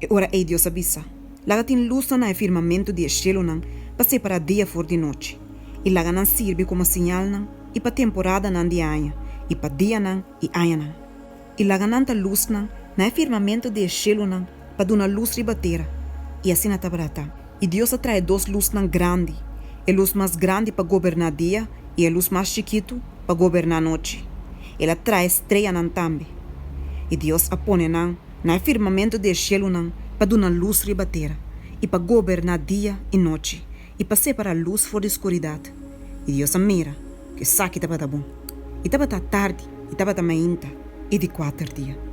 E ora ei Dios a bisa, Laga tin lusnan na e firmamentu di e shelunan pa separá dia for di nochi, i laga nan sirbi komo siñalnan i pa temporadanan di aña i pa dianan i añanan. I laga nan ta lusnan na e firmamentu di e shelunan pa duna lus riba tera. I asina tabata ta. I Dios a traha e dos lusnan grandi, e lus mas grandi pa goberná dia i e lus mas chikitu pa goberná nochi. El a traha e streanan tambe. I Dios a pone nan na e firmamentu di e shelunan pa duna lus riba tera i pa goberná dia i nochi i pa separá lus for di skuridat. I Dios a mira ku esaki tabata bon. I tabata tardi i tabata mainta, e di kuater dia.